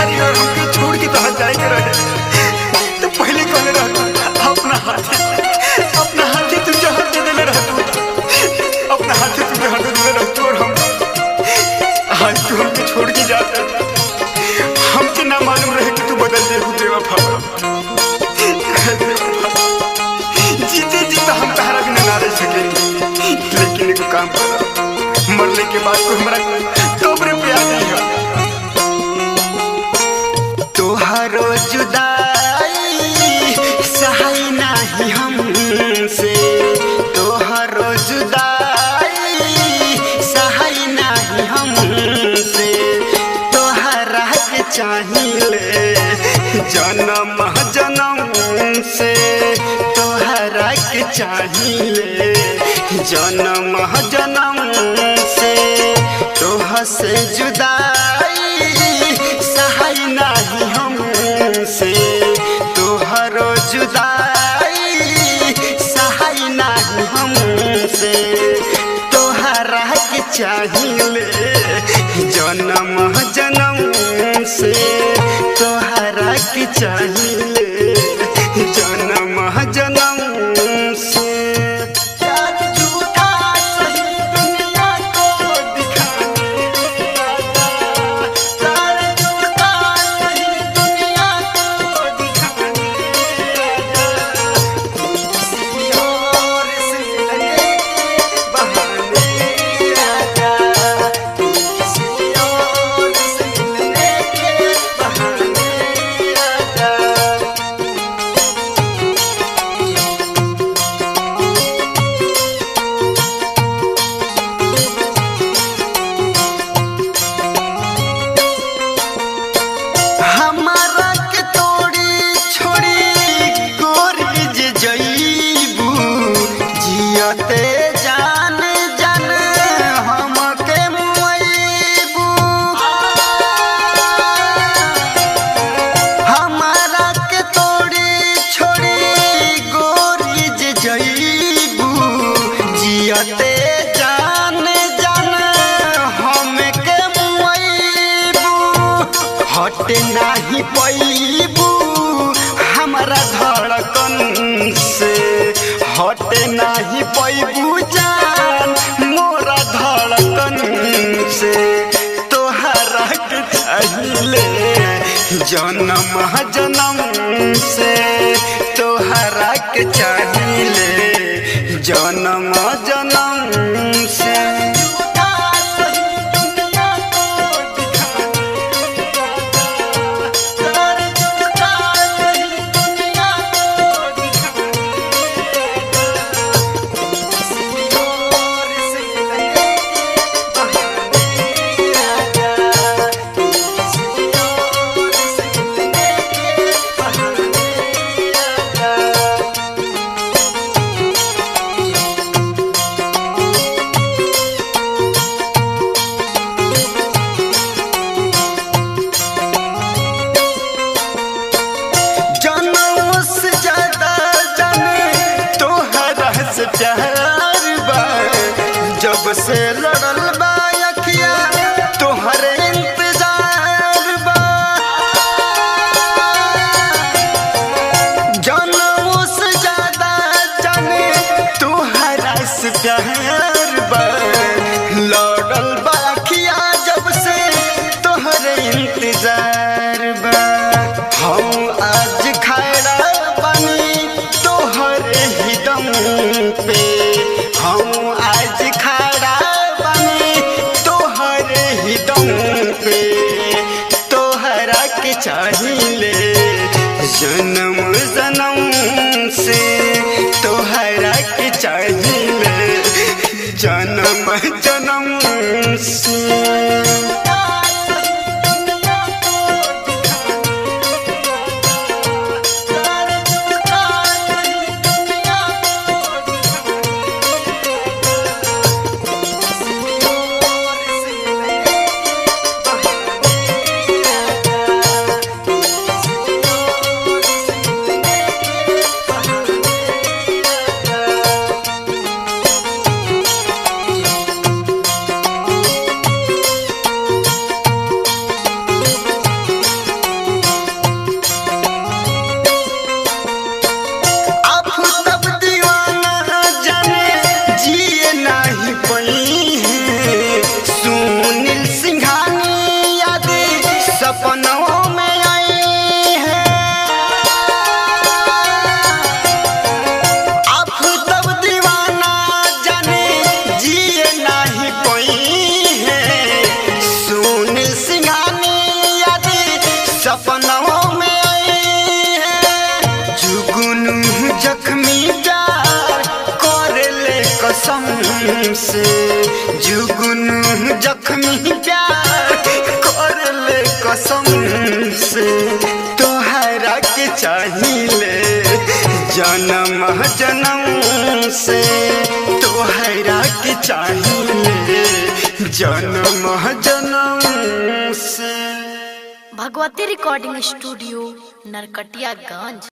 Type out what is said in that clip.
अरे यार हमके छोड़ के तोहरा जाए के रहे तो पहले कहले रह अपना हाथे, अपना हाथे तू जहर दे देले रह तू, अपना हाथे तू जहर दे देले रह तू, और हम आज तू हमके छोड़ के जाता। हमके ना मालूम रहे कि तू बदल दे बेवफा। जीते जीता हम तहरा बिना ना रह सकेंगे, लेकिन एक काम कर, मरने के बाद को हमारा कब्र पे आ जाइए। तोहरो जुदाई सहाय नाही हमसे, तोहरो जुदाई सहाय नाही हमसे, तोहरा के चाहिले जन्म जन्म से, तोहरा के चाहिले जन्म जन्म से, तोह से जुदाई सहाय नाही हमसे, तोहरो जुदाई सहाय नाही हमसे, तोहरा के चाहिले जन्म जन्म से, तोहरा के चाहिले जन्म जन्म से। प्यार झूठा सही दुनिया को दिखाने आजा, प्यार झूठा सही दुनिया को दिखाने आजा, तू किसी और से मिलने के बहाने आजा, तू किसी और से मिलने के बहाने आजा। हमारा के तोड़ी छोड़ी गोरी जे जईबू, जियते जान जान हमके मुईबू, हमारा के तोड़ी छोड़ी गोरी जे जईबू, जियते जान जान हमके मुईबू, हट नाही पैबू हमारा धड़कन से, हट नाही पैबू जान मोरा धड़कन से, तोहरा के चाहिले जन्म जन्म से, तोहरा के चाहिले जन्म जन्म से। झूठा सही दुनिया को दिखाने आजा, प्यार झूठा सही दुनिया को दिखाने आजा, तू किसी और से मिलने के बहाने आजा, तू किसी और से मिलने के बहाने आजा। जनम से ज्यादा जाने तोहरा से प्यार बा, जब से लड़ल बा अखिया तोहरे इंतजार बा, जनम से ज्यादा जाने तोहरा से प्यार बा, लड़ल बा अखिया जब से तोहरे इंतजार बा, हम आज खड़ा बनी तोहरे ही दम पे, हम आज खड़ा बनी तोहरे ही दम पे, तोहरा के चाहिले जन्म जन्म से, तोहरा के चाहिले जन्म जन्म से। प्यार झूठा सही दुनिया को दिखाने आजा, तू किसी और से मिलने के बहाने आजा, तू किसी और से कसम से, जुगनू जख्मी प्यार कर ले कसम से। तोहरा के चाहिले जन्म जन्म से, तोहरा के चाहिले जन्म जन्म से। Bhagwati recording studio, Narkatiaganj.